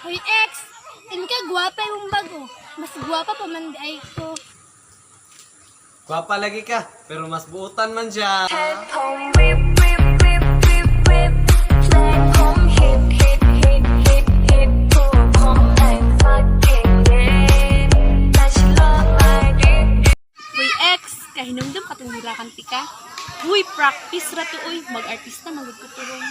Hoy ex, in ka gwapa imong bago. Mas gwapa pa man di ay ko. Gwapa lagi ka, pero mas buutan man siya. Home whip whip whip whip whip home hit hit hit hit hit I'm fucking dead. That she love my dick. Hoy ex, kahinumdum katong hirakan tika. Huy, practice ra to oy, mag-artista magud ko tuhon.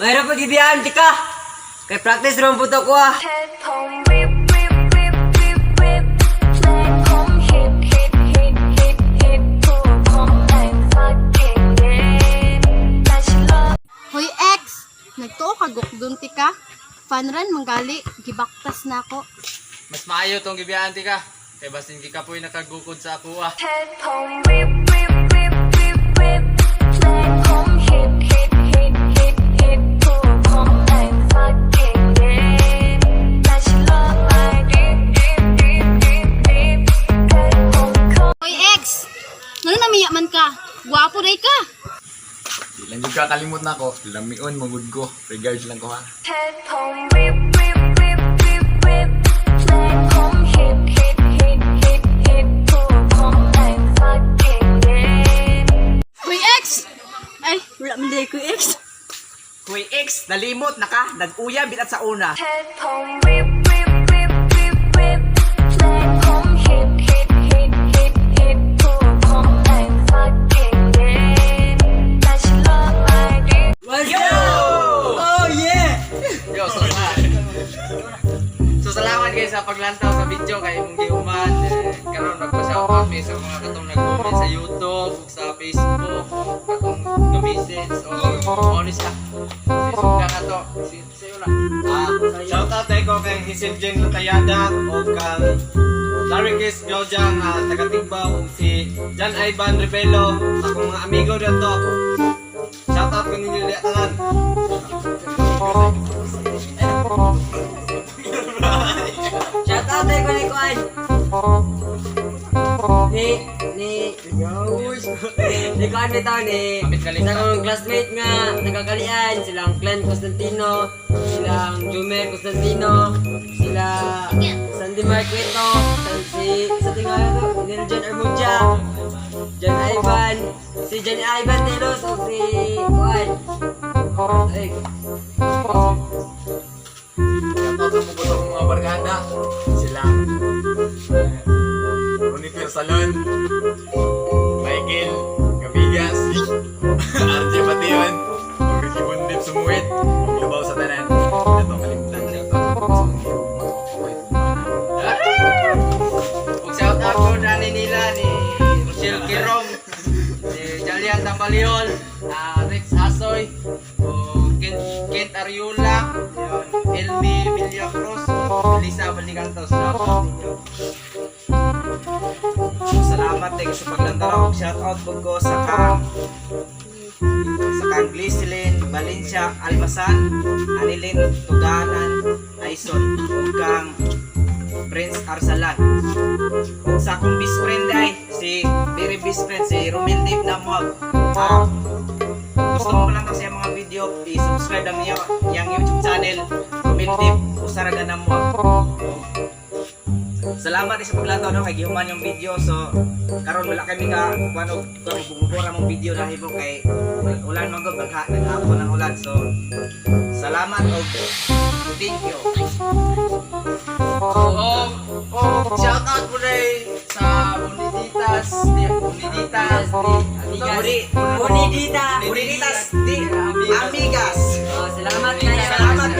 Mahirap pag-ibiyaan, tika. Kay practice ron po to ko ah. Home whip whip whip whip whip home hit hit hit hit hit I'm fucking dead. That she love Hoy ex, nagtuo ka gukdon tika. Fun run manggali, gibaktas na ako. Mas maayo tong gibiyaan tika. Kay basin gikapoy nakagukod sa ako ah. Home whip whip whip whip whip home hit hit hit hit hit I'm fucking dead. That she love my dick dick dick dick dick. Home Hoy ex, ngano namiya man ka? Gwapo day ka. Di lang jud ka kalimot na ako. Lamion magud ko. Regards lang ko ha. Home whip whip whip whip whip home hit hit hit hit hit I'm fucking dead. Hoy ex! Ay, wala man day ko ex. Kuy X, nalimot na ka, nag-uya bilat sa una. Home whip whip whip whip whip home hit hit hit hit hit I'm fucking dead. That she love my dick. What's up? Oh yeah! Yo, so salamat guys sa paglantaw sa video kay imong gihuman. Eh, karon magpa-shoutout mi sa mga katong nag-comment sa YouTube, ug sa Facebook, katong nag-message o ano siya. Si ka to. Si sayo lang. Ah, shout out ko kay Hazel Jane Lutayada o kang Larry Chris Joja nga taga Tigbaw ug si John Ivan Rebelo, akong mga amigo dito. Shout out ko ninyo diha tanan. Shout out tayo ko ni Kuan. Ni, ni Kuan bitaw ni, sa akong classmate nga, nagkakalian, silang Glenn Constantino, silang Jumer Constantino, sila Sandy Marqueto, si, sa tingala to, Neil John Armuja, John Ivan, si John Ivan Telos, o si Kuan. Ay, Shout out sa mga akong mga barkada. Sila Ronnie Salon, Michael Gabigas, RJ Bation, ug Ricky Bundip Sumuit, ug Lubaw sa tanan. Ato kalimtan, shout out sa mga gihugma. Ug shout out ko nani nila ni Rochelle Kirong, si Jalian Tambaliol, ah, Rex Asoy, o Kent, Kent Ariola, yun, Elmi Villacruz, Elisa Balicantos. Shout out ninyo. Salamat eh sa paglantaw. Shout out po ko sa kang Glycerin, Valencia, Almasan, Anilin, Tuganan, Aison, ug kang Prince Arsalan. Ug sa akong best friend ay si very best friend si Romel Dave Namuag. Ah, gusto mo lang kasi ang mga video, i-subscribe lang niyo yang YouTube channel Romel Dave Usaraga Namuag. Salamat eh sa paglantaw no kay gihuman yung video, so karon wala kami ka kuan og kuan bumubura mong video na himo kay ulan man gud, magha naghapon ng ulan, so salamat og thank you. Oh, shout out po na sa Boniditas, di, Boniditas, di, Amigas. Buni Bunidita! Buniditas di Amigas. Oh, salamat kayo. Salamat.